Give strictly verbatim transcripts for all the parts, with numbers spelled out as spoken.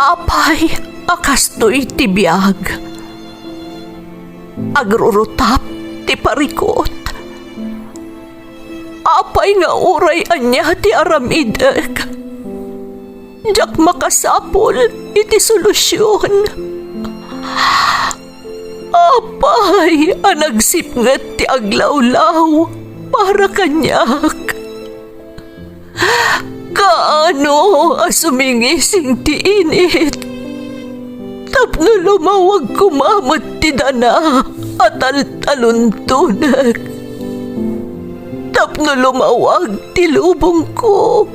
Apay a kastoy ti biag? Agrurutap ti parikut. Apay nga uray ania ti aramidek, diak makasapul iti solusion. Apay a nagsipnget ti aglawlaw para kaniak? Kaano a sumingising ti init tapno lumawag koma met ti dana a taltaluntonek, tapno lumawag ti lubongko?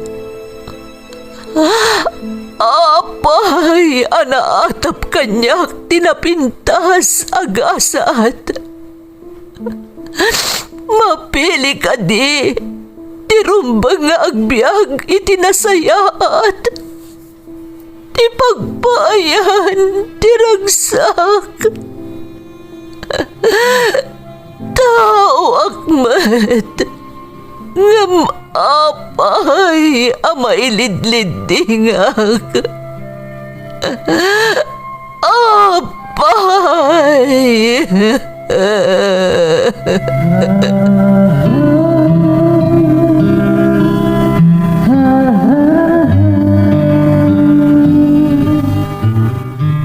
Apay a naatap kaniak ti napintas a gasat? Mapili kadi ti rumbeng nga agbiag iti nasayaat, ti pagpaayan ti ragsak? Taoak met, ngem apay a mailidliddingak? Apay!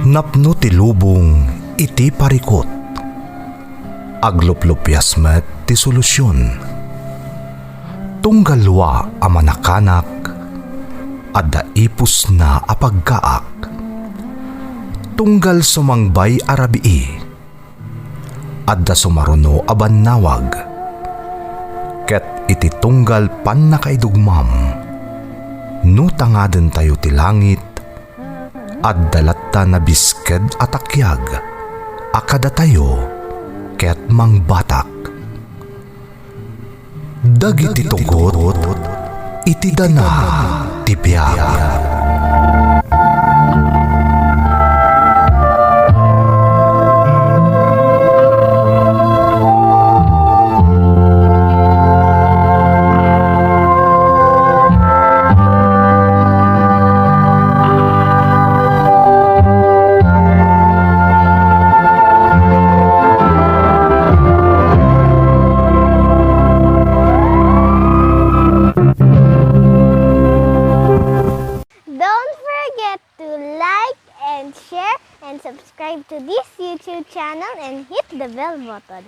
Napno ti lubong iti parikut. Agluplupias met ti solusion. Tunggal wa a manakanak, adda ipusna a pagkaak. Tunggal sumangbay a rabii, adda sumaruno a bannawag. Ket iti tunggal pannakaidugmam, no tangadentayo ti langit, adda latta nabisked a takiag a kadatayo ket mangbatak. Dagiti tugot iti dana ti biag. Don't forget to like and share and subscribe to this YouTube channel and hit the bell button.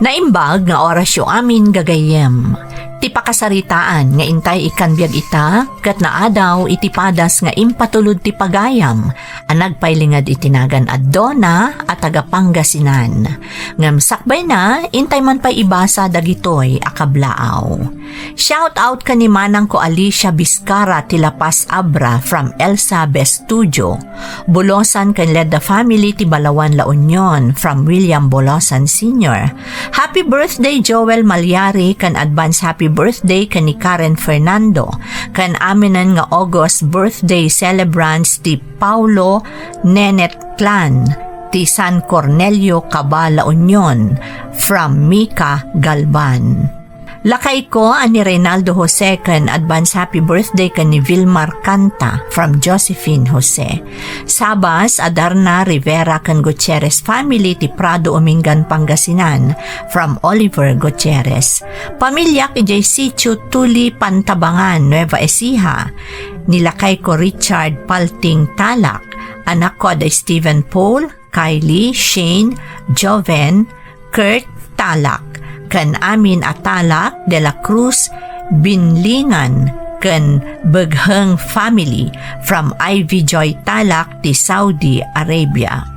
Naimbag nga orasyo amin, gagayyem. Ti pakasaritaan nga intay ikkan biag ita, ket naadaw iti padas nga impatulod ti pagayam a nagpailinged iti nagan a Dona a taga Pangasinan. Ngem sakbayna, intay man pay ibasa dagitoy a kablaaw. Shout out ken ni Manangko Alicia Biscara ti La Paz Abra from Elsa Bestudio. Bolosan ken Ledda family ti Balawan, La Union from William Bolosan Senior. Happy birthday, Joel Malyari, ken advance happy birthday ken ni Karen Fernando, ken aminen nga August birthday celebrants ti Paulo Nenet Clan ti San Cornelio, Caba, La Union, from Mika Galban. Lakayko a ni Reynaldo Jose ken advance happy birthday ken ni Vilmar Canta from Josephine Jose. Sabas a Darna Rivera ken Gutierrez family ti Prado, Umingan, Pangasinan from Oliver Gutierrez. Pamiliak idiay Sitio Tuli, Pantabangan, Nueva Ecija. Ni lakayko Richard Palting Talak, anakko a da Steven Paul, Kylie, Shane, Joven, Kurt Talak, ken amin a Talak, De La Cruz, Binlingan, ken Begheng family from Ivy Joy Talak ti Saudi Arabia.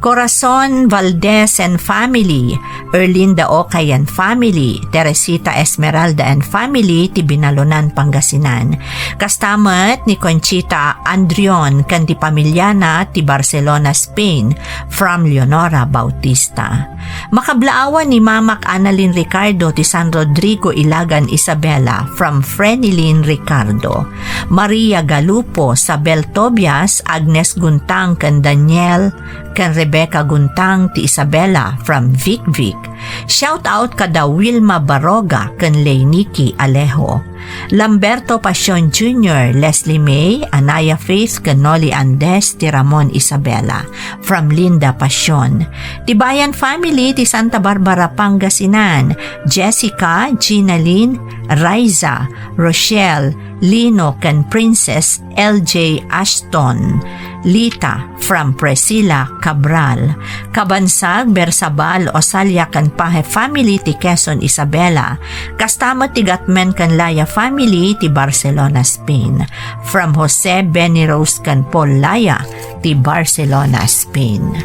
Corazon Valdez and family, Erlinda Ocayan family, Teresita Esmeralda and family ti Binalonan, Pangasinan. Kasta met ni Conchita Andrion ken ti pamiliana ti Barcelona, Spain, from Leonora Bautista. Makablaawan ni Mamak Annalyn Ricardo ti San Rodrigo, Ilagan, Isabela, from Frenilyn Ricardo. Maria Galupo, Sabel Tobias, Agnes Guntang, ken Daniel, ken Becca Guntang ti Isabela from Vic Vic. Shout out kada Wilma Baroga ken Leinique Alejo. Lamberto Pasion Junior, Leslie May, Anaya Faith ken Noli Andes ti Ramon Isabela from Linda Pasion. Ti Bayan family ti Santa Barbara, Pangasinan, Jessica, Ginalyn, Raiza, Rochelle, Lino ken Princess L J Ashton, Lita from Priscilla Cabral, Kabansag, Bersabal, Osalia ken Paje family ti Quezon, Isabela, kasta met ti Gatmen ken Laya family ti Barcelona, Spain, from Jose, Benny Rose ken Paul Laya ti Barcelona, Spain.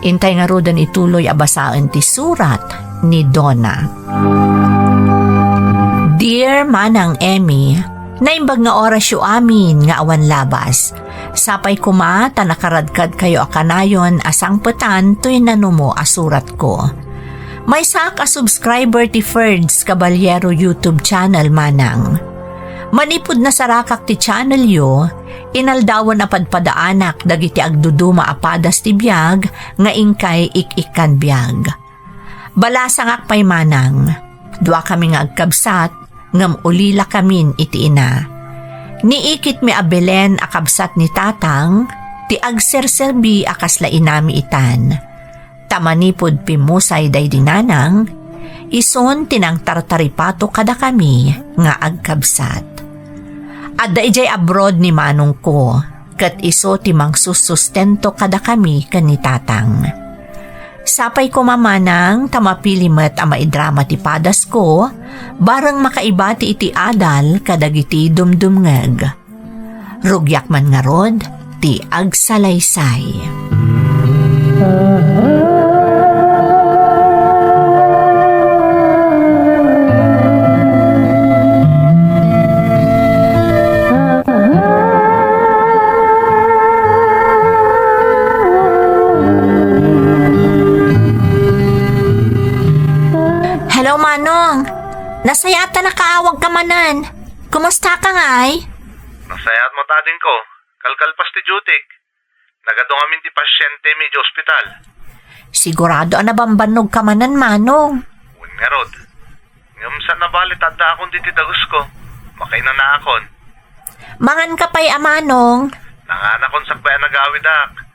Intay ngaruden ituloy a basaen ti surat ni Donna. Dear Manang Emmy, naimbag nga orasyo amin nga awan labas. Sapay koma ta nakaradkadkayo a kanayon a sangpetan toy nanumo a suratko. Maysaak a subscriber ti Ferds Caballero YouTube channel, Manang. Manipud nasarakak ti channelyo, inaldawen a padpadaanak dagiti agduduma a padas ti biag nga inkay ik-ikkan biag. Balasangak pay, Manang. Duakami nga agkabsat, ngem ulilakamin iti ina. Ni ikitmi a Belen a kabsat ni Tatang, ti agserserbi a kasla inami itan. Ta manipud pimmusay daydi nanang, isun ti nangtartaripato kadakami nga agkabsat. Adda idiay abroad ni manongko, ket isu ti mangsussustento kadakami ken ni Tatang. Sapay koma, Manang, ta mapili met a maidrama ti padasko, bareng makaibati iti adal kadagiti dumdumngeg. Rugiak man ngarud ti agsalaysay. Hello, Manong. Nasayaat ta nakaawag ka manen. Kumusta ka ngay? Nasayaat met, adingko. Kalkalpas ti duty. Nagadu ngamin ti pasiente mi idiay ospital. Sigurado a nabambannog ka manen, Manong. Wen ngarud. Ngem saan a bale ta addaakon ditoy dagusko. Makainanaakon. Mangan ka pay a, Manong. Nanganakon sakbay a nagawidak.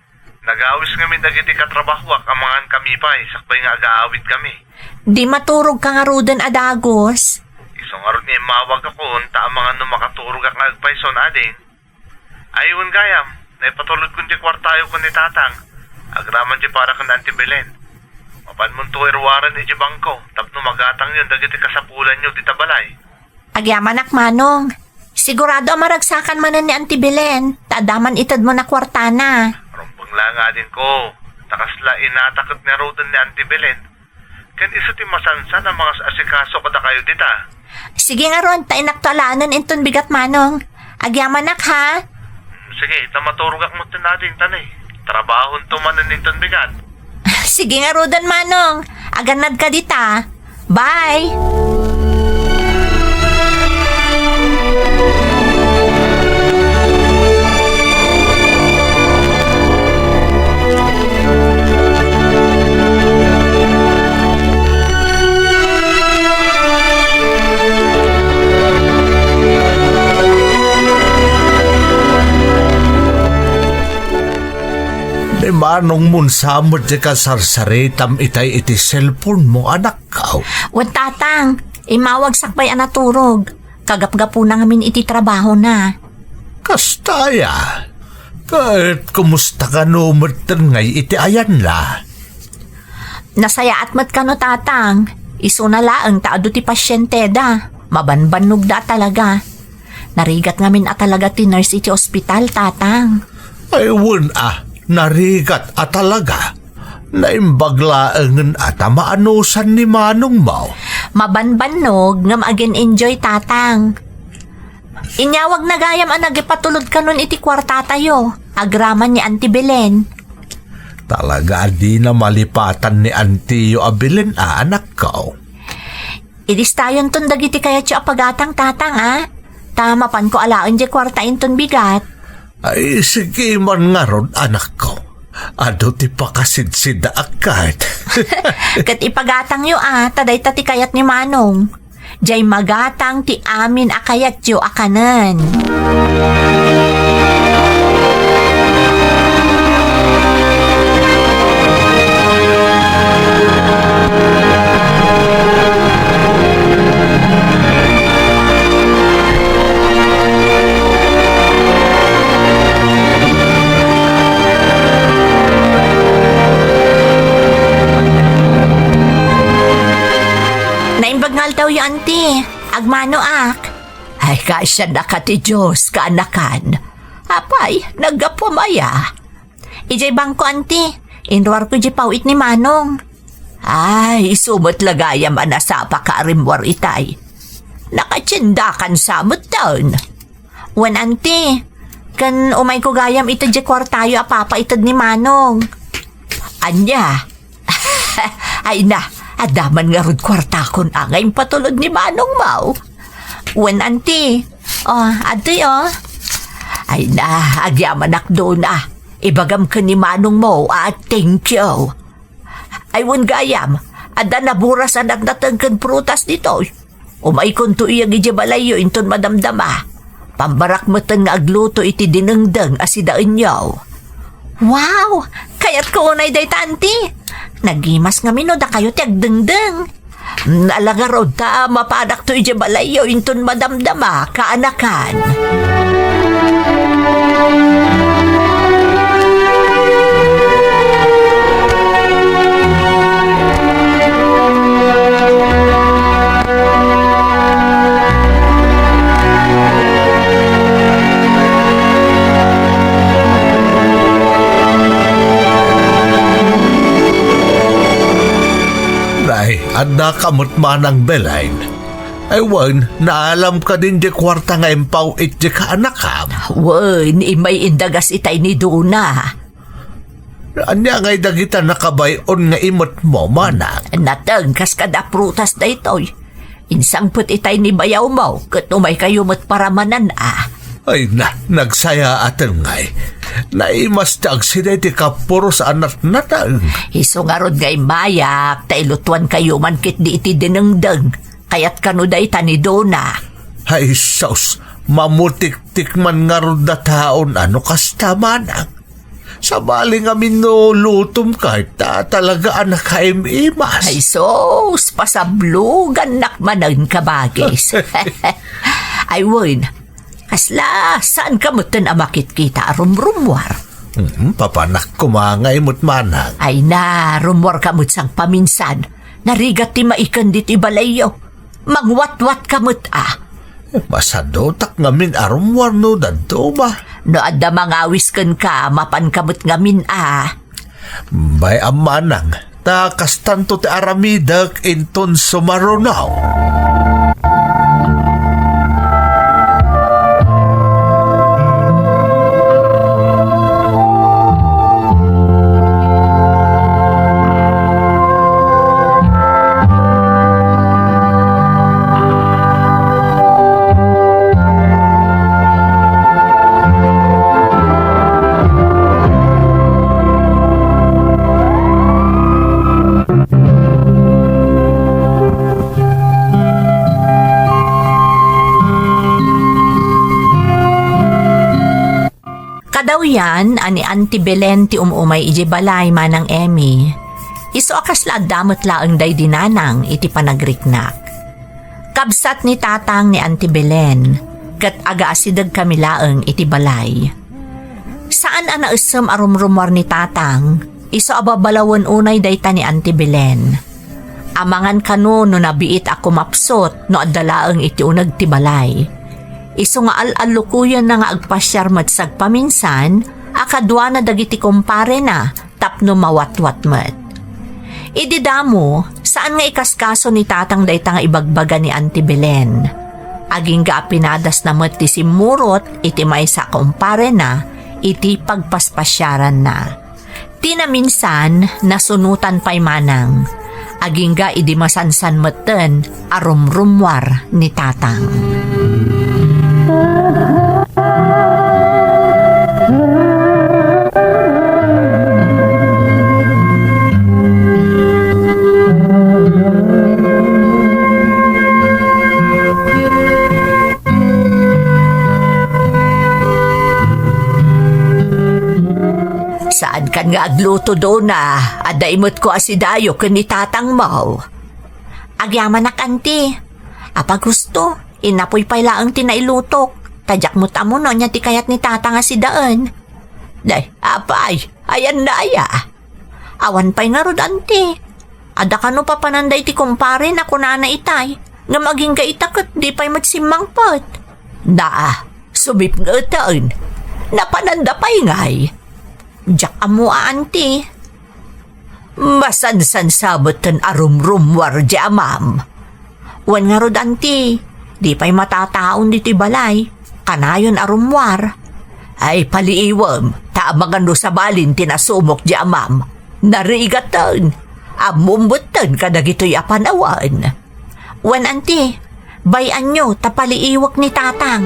Nagawis ngamin dagiti katrabahoak a mangankami pay sakbay nga agaawidkami. Di maturog ka ngaruden a dagus? Isu ngarud nga immawagakon ta amangan no makaturogak nga agpayso, ading. Ay, wen gayam, naipatulodkon ti kuartayo ken ni Tatang. Agraman ti para ken Auntie Belen. Mapanmonto iruaren idiay bangko tapno magatangyon dagiti kasapulanyo dita balay. Agyamanak, Manong. Sigurado a maragsakan manen ni Auntie Belen, ta adda man itedmon a kuartana. Rumbeng la nga, adingko, ta kasla inata ket ngaruden ni Auntie Belen. Ken isu ti masansan a mangas-asikaso kadakayo dita. Sige ngarud, ta inakto alaenen inton bigat, Manong. Agyamanak, ha? Sige, ta maturogak metten, ading, ta ni. Trabahonto manen inton bigat. Sige ngaruden, Manong. Agannad ka dita. Bye! Ni manongmon sa met ti kasarsaritam itay iti cellphone mo, anakko? Wen, Tatang, immawag sakbay a naturog. Kagapgapuna ngamin iti trabahona. Kasta aya? Ket kumusta kano metten ngay iti ayanna? Nasayaat met kano, Tatang. Isuna laeng ta adu ti pasienteda. Mabanbannogda a talaga. Narigat ngamin a talaga ti nurse iti ospital, Tatang. Ay, wen a, narigat a talaga. Naimbag laengen a ta maanusan ni manongmo. Mabanbannog ngem agin-enjoy, Tatang. Inyawagna gayam a nagipatulod kanon iti kuartatayo, agraman ni Auntie Belen. Talaga a dina malipatan ni antiyo a Belen a, anakko. Ilistayonton dagiti kayatyo a pagatang, Tatang, a? Ta mapanko alaen diay kuarta inton bigat. Ay, sige man ngarud, anakko. Adu ti pakasidsidaak ket. Ket ipagatangyo a, ta dayta ti kayat ni Manong. Diay magatang ti amin a kayatyo a kanen. Naimbag nga aldawyo, anti. Agmanoak. Ay, kaasiannaka ti Dios, kaanakan. Apay, naggapuam aya? Idiay bangko, anti. Inruarko idiay paw-it ni Manong. Ay, isu met la gayam a nasapaka a rimmuar itay. Nakatiendakan sa metten. Wen, anti. Ken umayko gayam ita diay kuartayo a papaited ni Manong. Ania? Ay na, adda man ngarud kuartakon a nga impatulod ni Manongmo. Wen, anti. O, adtoy, o. Ay na, agyamanak, Dona. Ibagam ken ni Manongmo a thank you. Ay, wen gayam, adda naburas a natnateng ken prutas ditoy. Umaykonto iyag idiay balayyo inton madamdama. Pambarak metten nga agluto iti dinengdeng a sidaenyo. Wow! Kayatko unay dayta, anti. Nagimas ngamin no dakayo ti agdengdeng. Mm, ala ngarud ta mapadakto idiay balayyo inton madamdama, kaanakan. Nay, adda ka met manang Belen. Ay wen, naalam kadin diay kuarta nga impaw-it diay kaanakam? Wen, immay indagas itay ni Dona. Ania ngay dagita nakabay-on nga imetmo, manang? Nateng kas kada prutas daytoy. Insangpet itay ni bayawmo, ket umaykayo met paramanan a. Ay na, nagsayaaten ngay. Naimas ti agsida iti kapuros a natnateng. Isu ngarud nga immayak, ta ilutuankayo man ketdi iti dinengdeng. Kayat kano dayta ni Dona. Ay sus, mamutiktik man ngarud a taon a no kasta, manang. Sabali ngamin no lutom kay ta talaga a nakaim-imas. Ay sus, pasablogannak manen, kabagis. Ay wen, kasla, saanka metten a makitkita a rumrummuar? Mm, papanak koma nga imut, manang. Ay na, rummuarka met sagpaminsan. Narigat ti maiken ditoy balayyo. Mangwatwatka met a. Masadutak ngamin a rummuar no dadduma. No adda mangawis kenka, mapanka met ngamin a. Bay-am, manang, ta kastanto ti aramidek inton sumaruno. Kadawyan a ni Auntie Belen ti um-umay idiay balay, Manang Emmy. Isu a kasla adda met laeng daydi nanang iti panagriknak. Kabsat ni tatang ni Auntie Belen, ket agaasideg kami laeng iti balay. Saan a naessem a rumrummuar ni tatang, isu a babalawen unay dayta ni Auntie Belen. Amangan kano no nabiit a kumapsut no adda laeng iti uneg ti balay. Isu nga al-allukoyenna nga agpasiar met sagpaminsan a kaduana dagiti kumparena tapno mawatwat met. Idi damo, saan nga ikaskaso ni tatang dayta nga ibagbaga ni Auntie Belen. Agingga a pinadasna met ti simmurot iti maysa a kumparena iti pagpaspasiaranna. Ti naminsan, nasunotan pay manang. Agingga idi masansan metten a rumrummuar ni tatang. Nga agluto, Dona, adda imetko a sidayo ken ni tatangmo. Agyamanak, anti. Apay gusto, inapoy pay laeng ti nailutok. Ta diak met ammo no ania ti kayat ni tatang a sidaen. Day, apay, ayanna aya? Awan pay ngarud, anti. Adda kano papananda iti kumpare na kunana itay, ngem agingga ita ket di pay met simmangpet. Daa, sumipngeten. Napananda pay ngay? Diak ammo a, anti. Masansan sa metten a rumrummuar di amam. Wen ngarud, anti, di pay matataon ditoy balay. Kanayon a rummuar. Ay, paliiwem, ta amangan no sabalin ti nasumok di amam. Narigaten. Ammom metten kadagitoy a panawen. Wen, anti, bay-anyo ta paliiwek ni tatang.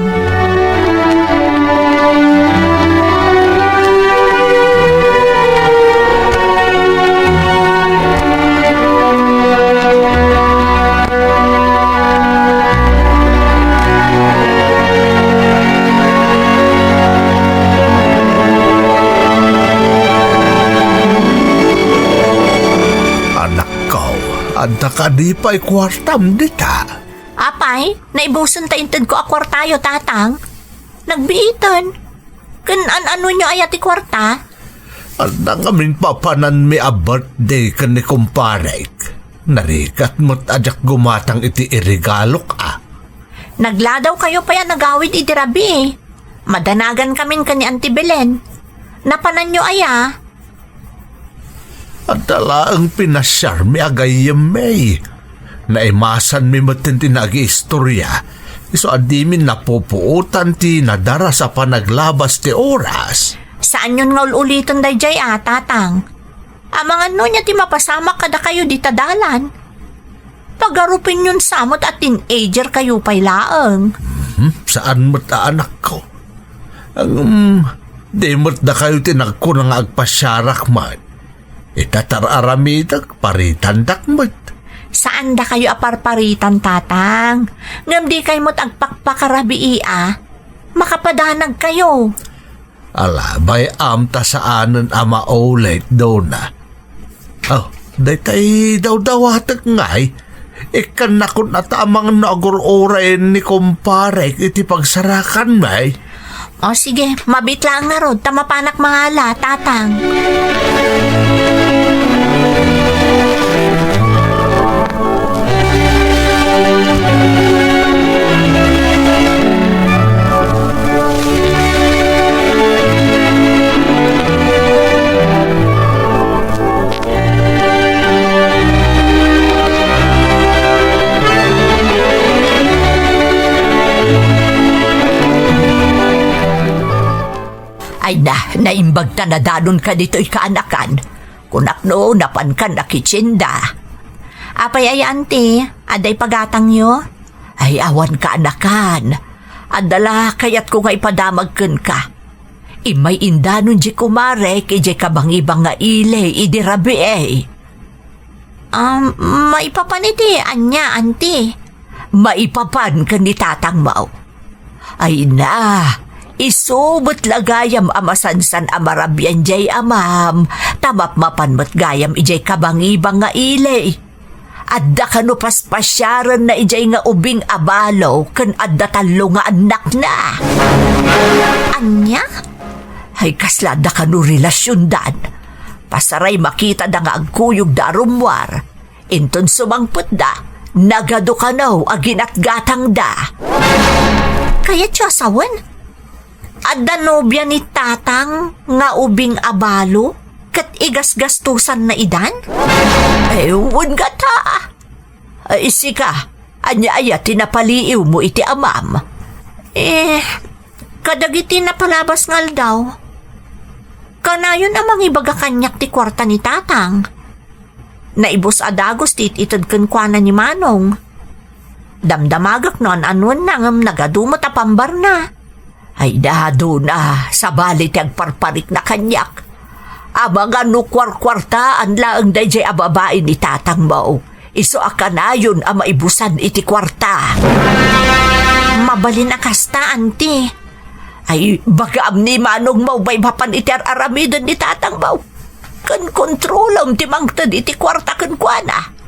Anakko, adda kadi pay kuartam dita? Apay, naibusen ta intedko a kuartayo, tatang. Nagbiiten. Ken an-anonyo aya ti kuarta? Adda ngamin papananmi a birthday ken ni kumparek. Narigat met a diak gumatang iti iregalok a. Nagladaw kayo pay a nagawid idi rabii. Madanagan kamin ken ni Auntie Belen. Napananyo aya? Adda laeng pinasiarmi a gayyemmi. Naimasanmi metten ti nagiistoria. Isu a dimin napupuotan ti nadaras a panaglabas ti oras. Saanyon nga ul-uliten daydiay a, tatang? Amangan no ania ti mapasamak kadakayo dita dalan? Pagarupenyon sa met a teenager kayo pay laeng. Mhm, saan met a anakko. Ngem, di met dakayo ti nagkuna nga agpasiarak met. Ita, tar-aramidek, paritandak met. Saan dakayo a parparitan, tatang. Ngem di kay met agpakpakarabii a. Makapadanag kayo. Ala, bay-am ta saanen a maulit, Dona. Oh, daytay dawdawatek ngay. Ikkannakon a ta amangan no agur-uray ni kumparek iti pagsarakan, may. O sige, mabit laeng ngarud ta mapanak mangala, tatang. Ay na, naimbag ta nadanon ka ditoy kaanakan. Kunak no, napan kan nakitsinda. Apay aya, anti, adda ipagatangyo? Ay, awan kaanakan. Adda la kayatko nga ipadamag kenka. Immay indanon di kumarek idiay kabangibang nga ili idi rabii. Um, maipapan iti ania, anti? Maipapan ken ni tatangmo. Ay na, isu met la gayam a masansan a marabian diay amam, ta mapmapan met gayam idiay kabangibang nga ili. Adda kano paspasiarenna idiay nga ubing a balo ken adda tallo nga annakna. Ania? Ay, kasla adda kano relasiondan. Pasaray makitada nga agkuyogda a rummuar. Inton sumangpetda, nagadu kano a ginatgatangda. Kayatyo a sawen? Adda nobia ni tatang nga ubing a balo ket igasgastosanna idan? Ay, wen gata. Ay, sika, ania aya ti napaliiwmo iti amam? Eh, kadagiti napalabas nga aldaw, kanayon a mangibaga kaniak ti kuarta ni tatang. Naibus a dagus ti it-ited kenkuana ni Manong. Damdamagak no an-anuenna ngem nagadu met a pambarna. Ay, dado na, sabali ti agparparikna kaniak. Amangan no kuarkuartaan laeng daydiay a babai ni tatangmo. Isu a kanayon a maibusan iti kuarta. Mabalin a kasta, anti. Ay, bagaam ni manongmo maipapan iti ar-aramiden ni tatangmo. ken kontrolem ti mangted iti kuarta kenkuana.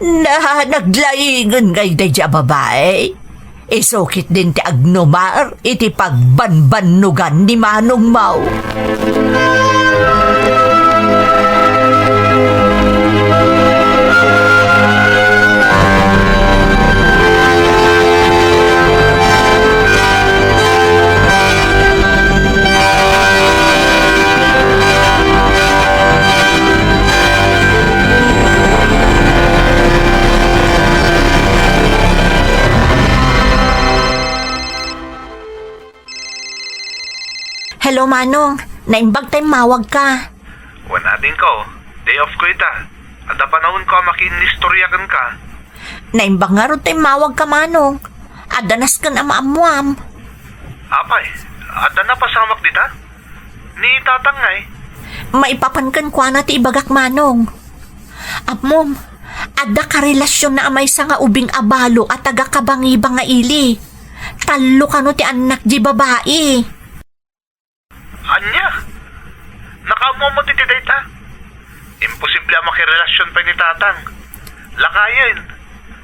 Na, naglaingen ngay daydi a babai. Isu ketdin ti agnumar iti pagbanbannugan ni manongmo. Hello, Manong. Naimbag ta immawagka. Wen, adingko. Day off ko ita. Adda panaonko a makiinnistorya kenka. Naimbag ngarud ta immawagka, Manong. Adda nasken a maammoam. Apay, adda napasamak dita? Ni Tatang ngay? Maipapan kenkuana ti ibagak, Manong. Ammom, adda karelasionna a maysa nga ubing a balo a taga-Kabangibang nga ili. Tallo kano ti annak di babai. Ania? Nakaammo met iti dayta? Imposible a makirelasion pay ni Tatang. Lakayen.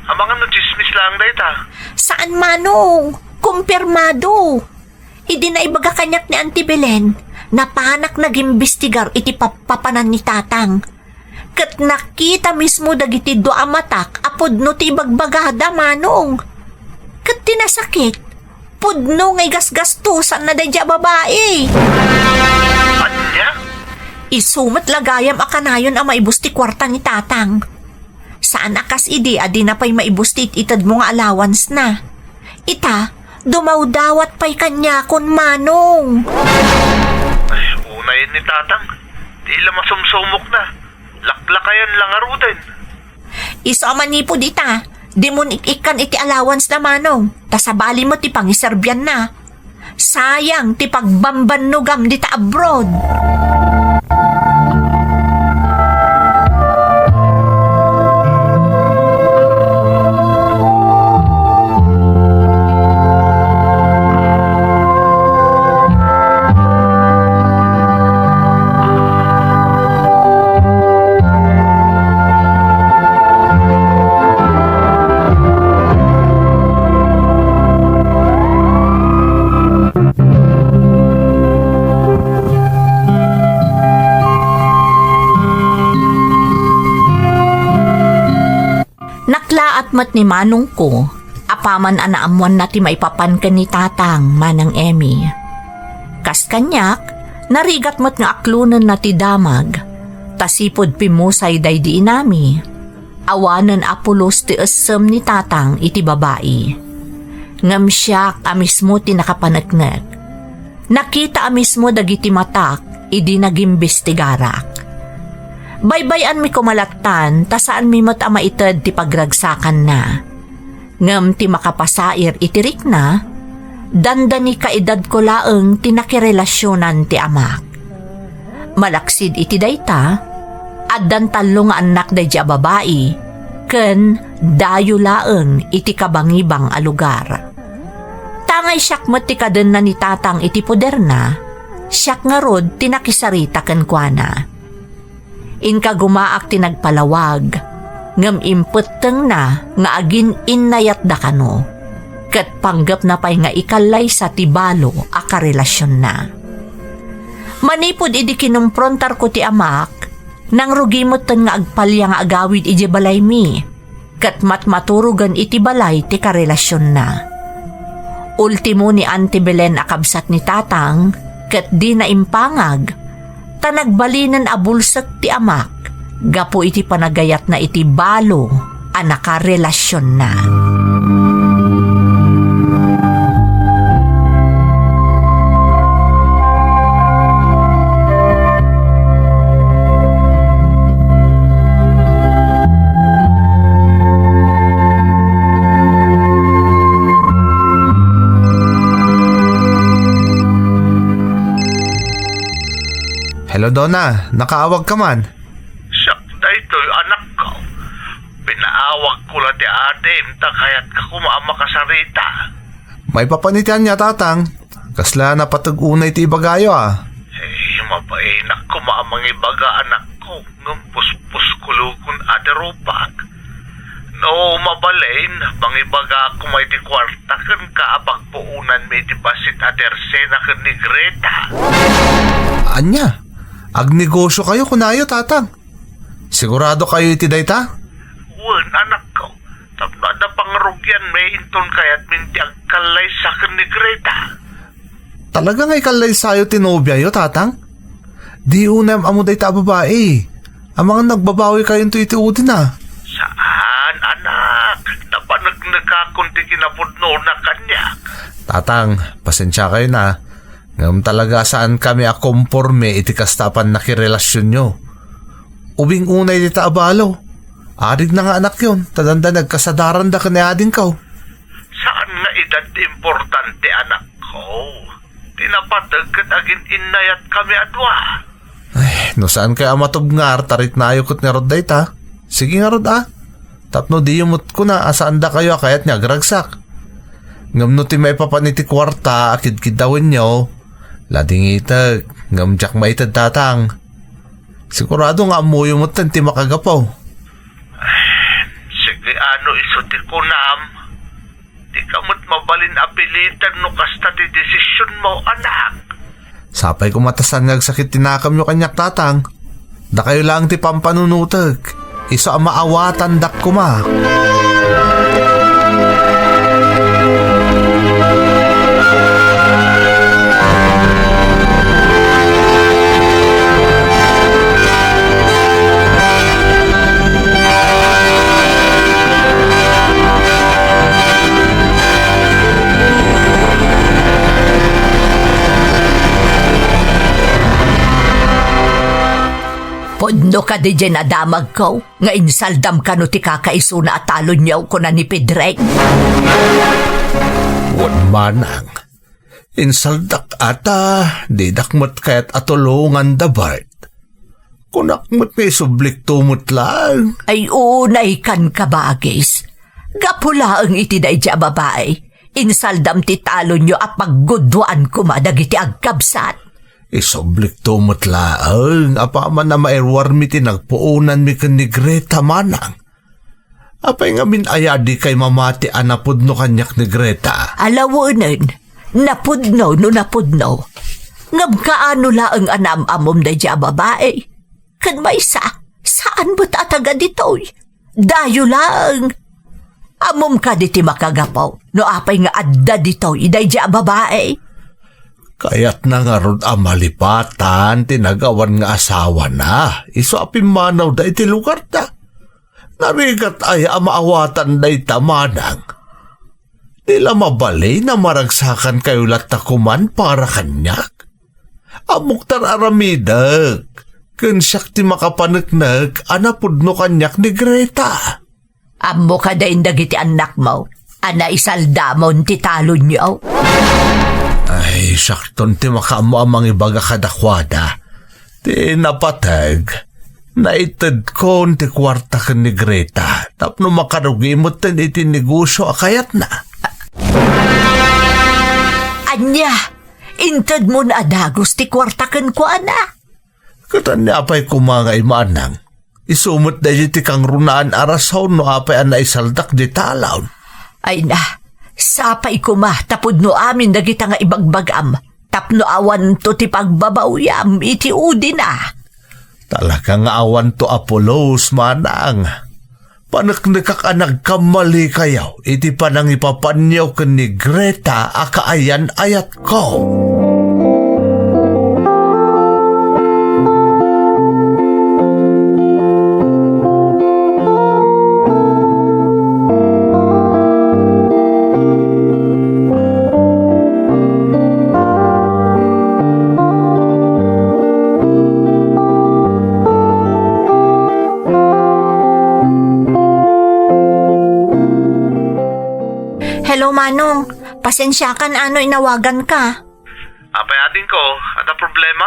Amangan no tsismis laeng dayta. Saan, Manong. Kumpirmado. Idi naibaga kaniak ni Auntie Belen, napanak nagimbestigar iti pappapanan ni Tatang. Ket nakita mismo dagiti dua a matak a pudno ti ibagbagada, Manong. Ket ti nasakit, pudno nga igasgastosanna daydi a babai. Ania? Isu met la gayam a kanayon a maibus ti kuarta ni Tatang. Saan a kas idi a dina pay maibus ti it-itedmo nga allowance na. Ita, dumawdawat pay kaniakon, Manong. Ay, unayen ni Tatang. Di la masumsumok na. Laklakayan la ngaruden. Isu a manipud ita, dimon ik-ikkan iti allowance na, Manong. Ta sabali met ti pangiserbian na. Sayang ti pagbambannogam dita abroad. Naklaat met ni manongko, apaman a naammoanna ti maipapan ken ni Tatang, Manang Emmy. Kas kaniak, narigat met nga aklonenna ti damag, ta sipud pimmusay daydi inami, awanen a pulos ti essem ni Tatang iti babai. Ngem siak a mismo ti nakapaneknek. Nakita a mismo dagiti matak idi nagimbestigarak. Baybay-anmi koma lattan ta saanmi met a maited ti pagragsakanna. Ngem ti makapasair iti rikna, dandani kaedadko laeng ti nakirelasionan ti amak. Malaksid iti dayta, addan tallo nga annak daydi a babai, ken dayo laeng iti kabangibang a lugar. Tangay siak met ti kadenna ni Tatang iti poderna, siak ngarud ti nakisarita kenkuana. Inkagumaak ti nagpalawag, ngem impettengna nga agin-innayatda kano, ket panggepna pay nga ikallaysa ti balo a karelasionna. Manipud idi kinumprontarko ti amak, nangrugi metten nga agpalia nga agawid idiay balaymi. Ket matmaturogen iti balay ti karelasionna. Ultimo ni Auntie Belen a kabsat ni Tatang ket dina impangag, ta nagbalinen a bulsek ti amak gapu iti panagayatna iti balo a nakarelasionna. Hello, Donna. Nakaawag ka man? Siak daytoy, anakko. Pinaawagko la ti adim, ta kayatka koma a makasarita. Maipapan iti ania, Tatang? Kasla napateg unay ti ibagayo, a. Eh, Mabainak koma a mangibaga, anakko, ngem puspuskulugon a ti rupak. No mabalin, mangibagak koma iti kuarta kenka a pagpuonanmi iti bassit a tersena ken ni Greta. Ania? Agnegosiokayo kunayo, Tatang? Siguradokayo iti dayta? Wen, anakko. Tapno adda pangrugianmi, inton kayatmin ti agkallaysa ken ni Greta. Talaga nga ikallaysayo ti nobiayo, Tatang? Di unay am-ammo dayta a babai. Amangan nagbabawi kayonto iti udina. Saan, anak. Napaneknekakon ti kinapudnona kaniak. Tatang, pasensiakayo na. Ngem talaga a saankami a komporme iti kasta a pannakirelasionyo. Ubing unay dita a balo. Adigna nga anakyon, ta dandani agkasadaranda ken ni adingko. Saan nga edad ti importante, anakko. Ti napateg ket agin-innayatkami a dua. Ay, no saankayo a matubngar, tariknayo ket ngarud dayta. Sige ngarud a. Tapno diyo met kuna a saandakayo a kayat nga agragsak. Ngem no ti maipapan iti kuarta a kidkiddawenyo, ladingitek, ngem diak maited, Tatang. Sigurado nga ammoyo metten ti makagapu. Sige, ano isu ti kunam? Dika met mabalin a piliten no kasta ti desisionmo, anak. Sapay koma ta saan nga agsakit ti nakamyo kaniak, Tatang. Dakayo laeng ti pampanunotek. Isu a maawatandak koma. Pudno kadi diay nadamagko nga insaldam kano ti kakaisuna a talonyo, kuna ni Pedreng? Wen, manang. Insaldak ata, didak met kayat a tulongan da Bart. Kunak met nga isublikto met laeng. Ay, unay kan kabagis. Gapu laeng iti daydi a babai, insaldam ti talonyo a paggudduan koma dagiti agkabsat. Isublikto met laeng, apaman a mairuarmi ti nagpuonanmi ken ni Greta, manang. Apay ngamin aya dikay mamati a napudno kaniak ni Greta? Alawenen, napudno no napudno. Ngem kaano laeng a naam-ammom daydi a babai? Ken maysa, saan met a taga ditoy. Dayo laeng. Ammom kadi ti makagapu no apay nga adda ditoy daydi a babai? Kayatna ngarud a malipatan ti nagawan nga asawana, isu a pimmanawda iti lugarda. Narigat aya a maawatan dayta, manang? Di la mabalin a maragsakankayo latta koman para kaniak? Ammok ti ar-aramidek, ken siak ti makapaneknek a napudno kaniak ni Greta. Ammo kadi dagiti annakmo a naisaldamon ti talonyo? Ay, siakton ti makaammo a mangibaga kadakuada. Ti napateg, naitedkon ti kuarta ken ni Greta tapno makarugi metten iti negosio a kayatna. Ania? Intedmon a dagus ti kuarta kenkuana? Ket ania pay koma nga imanang? Isu met daydi ti kangrunaan a rason no apay a naisaldak di talon. Ay na, sapay koma ta pudno amin dagita nga ibagbagam tapno awanto ti pagbabawiam iti udina. Talaga nga awanto a pulos, manang. Paneknekak a nagkammalikayo iti panangipapanyo ken ni Greta a kaayan-ayatko. Hello, Manong. Pasensiakan no inawaganka. Apay, adingko, adda problema?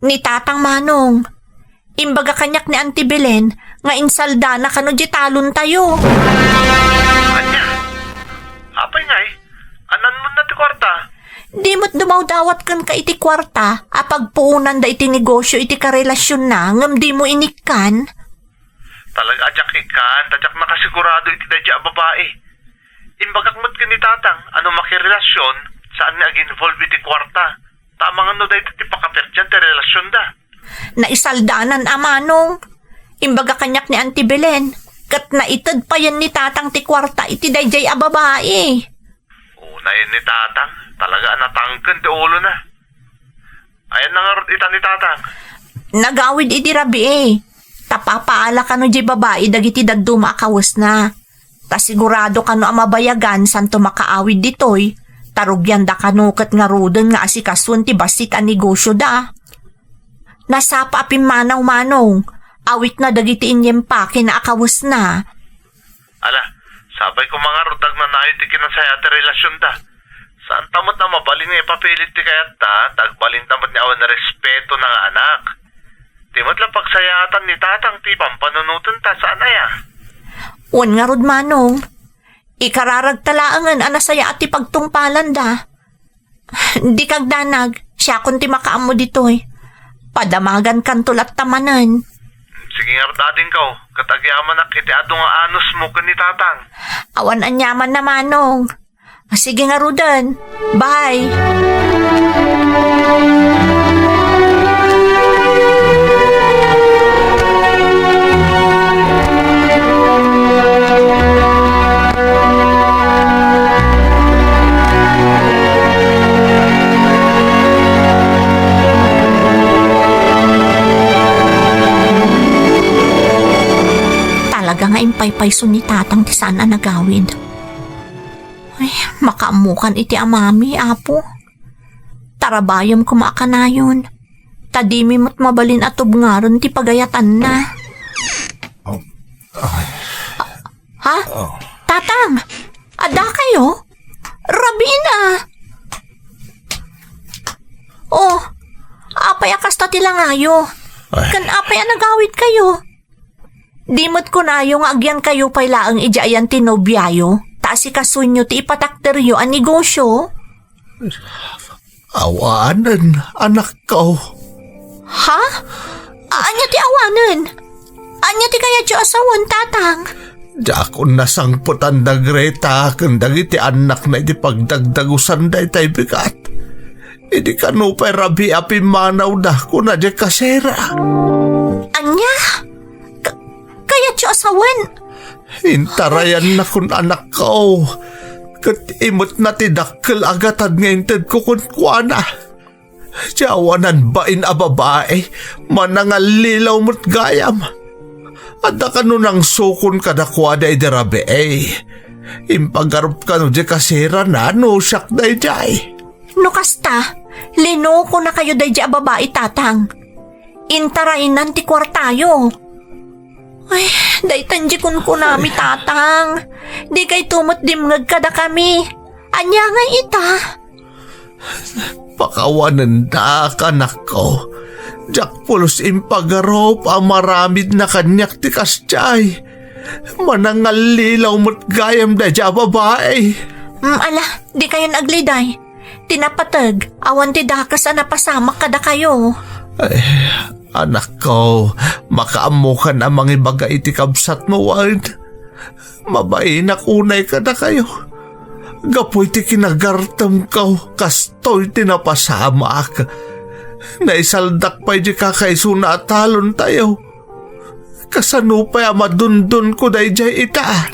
Ni Tatang, Manong. Imbaga kaniak ni Auntie Belen nga insaldana kano di talontayo. Ania? Apay ngay? Ananmon na ti kuarta? Di met dumawdawat kenka iti kuarta a pagpuonanda iti negosyo iti karelasionna ngem dimo inikkan? Talaga a diak ikkan, ta diak nakasigurado iti daydiay a babai. Imbagak met ken ni Tatang a no makirelasion, saan nga ag-involve iti kuarta. Ta amangan no dayta ti pakaperdian ti relasionda. Naisaldanan a manong. Imbaga kaniak ni Auntie Belen, ket naited payen ni Tatang ti kuarta iti daydiay a babai. Unayen ni Tatang, talaga a natangken ti ulona. Ayanna ngarud ita ni Tatang? Nagawid idi rabii. Ta papaala kano diay babai dagiti dadduma a kawesna. Ta sigurado kano a mabayagan santo makaawid ditoy, ta rugianda kano ket ngaruden nga asikasuen ti bassit a negosioda. Nasapa a pimmanaw manong, awitna dagiti inyempakena a kawesna. Ala, sapay koma ngarud ta agnanayon ti kinasaya ti relasionda. Saanta met a mabalin nga ipapilit ti kayatta, ta agbalinda met nga awan respetona nga anak. Di met la pagsayaatan ni Tatang ti pampanunotenta, saan aya? Wen ngarud manong, ikararagta laengen a nasayaat ti pagtungpalanda. Dika agdanag, siakon ti makaammo ditoy. Padamagankanto latta manen. Sige ngarud, adingko, ket agyamanak iti adu nga anusmo ken ni Tatang. Awan aniamanna manong. Sige ngaruden. Bye. Talaga nga impaypayso ni Tatang ti saan a nagawid. Ay, makaammokan iti amami, Apo. Tarabayem koma a kanayon. Ta dimi met mabalin a tubngarem ti pagayatanna. Oh. Ha? Oh. Tatang! Adda kayo? Rabiin a! Oh, apay a kasta ti langayo? Ay. Ken apay a nagawid kayo? Di met kunayo nga agyan kayo pay laeng idiay ayan ti nobiayo, ta asikasuenyo ti ipatakderyo a negosyo? Awanen, anakko. Ha? Ania ti awanen? Ania ti kayatyo a sawen, Tatang? Diakon nasangpetan da Greta ken dagiti annakna iti pagdagdagusan daytay bigat. Idi kano pay rabii a pimmanawda, kuna diay kasera. Ania? Ka-, kayatyo a sawen? Intarayannakon, anakko. Ket imetna ti dakkel a gatad nga intedko kenkuana. Ti awanan bain a babai, manangallilaw met gayam. Adda kano nangsukon kadakuada idi rabii. Impagarup kano diay kaserana no siak daydiay. No kasta, linukonakayo daydiay a babai, Tatang. Intaraynan ti kuartayo. Ay, daytan diay kunkunami, Tatang. Dikayto met dimngeg kadakami. Ania ngay ita? Pakawanendak, anakko. Diak pulos impagarup a maramidna kaniak ti kasdiay. Manangallilaw met gayam daydiay a babai. Mm, ala, dikayon agliday. Ti napateg, awan ti dakes a napasamak kadakayo. Ay, anakko, makaammokan a mangibaga iti kabsatmo, wen? Mabainak unay kadakayo. Gapu iti kinagartemko, kastoy ti napasamak. Naisaldak pay di kakaisuna a talontayo. Kasano pay a madundonko daydiay ita?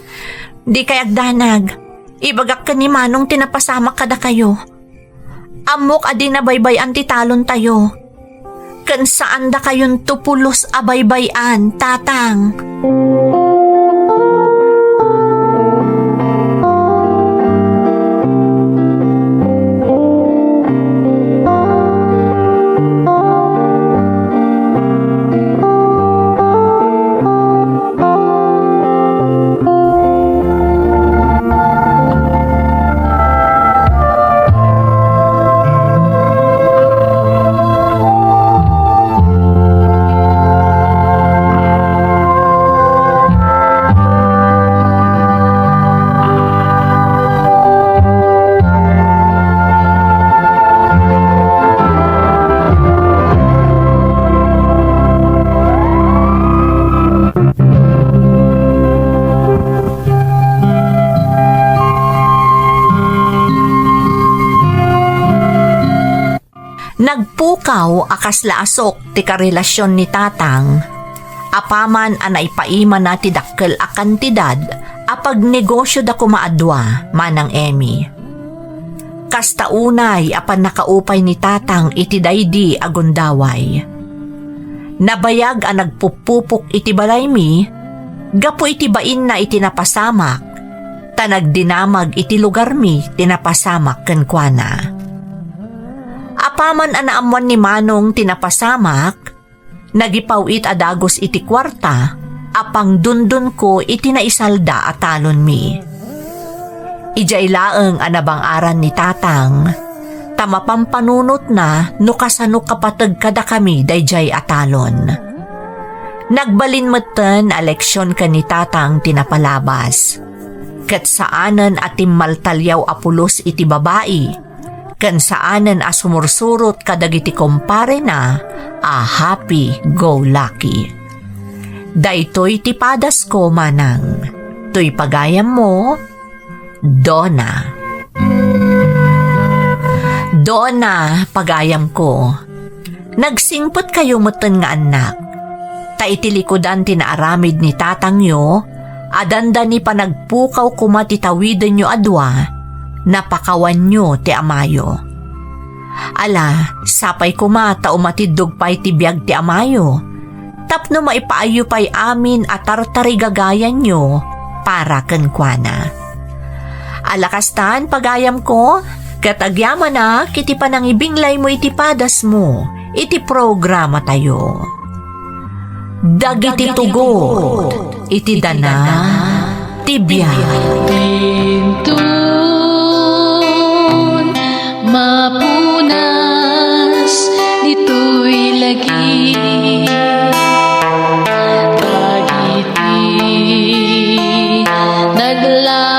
Dikay agdanag. Ibagak ken ni Manong ti napasamak kadakayo. Ammok a di nabaybay-an ti talontayo. Ken saandakayonto pulos a baybay-an, Tatang. Aw a kasla asok ti karelasion ni Tatang, apaman a naipaimana ti dakkel a kantidad a pagnegosioda koma a dua, Manang Emmy. Kasta unay a pannakaupay ni Tatang iti daydi a gundaway. Nabayag a nagpuppupok iti balaymi gapu iti bainna iti napasamak, ta nagdinamag iti lugarmi ti napasamak kenkuana. Apaman a naammuan ni Manong ti napasamak, nagipaw-it a dagus iti kuarta a pangdundunko iti naisalda a talonmi. Idiay laeng a nabang-aran ni Tatang, ta mapampanunotna no kasano kapateg kadakami daydiay a talon. Nagbalin metten a leksion ken ni Tatang ti napalabas. Ket saanen a timmaltaliaw a pulos iti babai, ken saanen a sumursurot kadagiti komparena a happy-go-lucky. Daytoy ti padasko, Manang. Toy pagayammo, Donna. Donna, pagayamko. Nagsingpetkayo metten nga annak. Ta iti likudan ti naaramid ni tatangyo, a dandani panagpukaw koma ti tawidenyo a dua, napakawanyo ti amayo. Ala, sapay koma ta umatiddog pay ti biag ti amayo, tapno maipaayyo pay amin a tartarigagayanyo para kenkuana. Ala kastan, pagayamko, ket agyamanak iti panangibinglaymo iti padasmo iti programatayo. Dagiti tugot iti dana ti biag. Intun mapunas ditoy lagi. Dagiti nagla-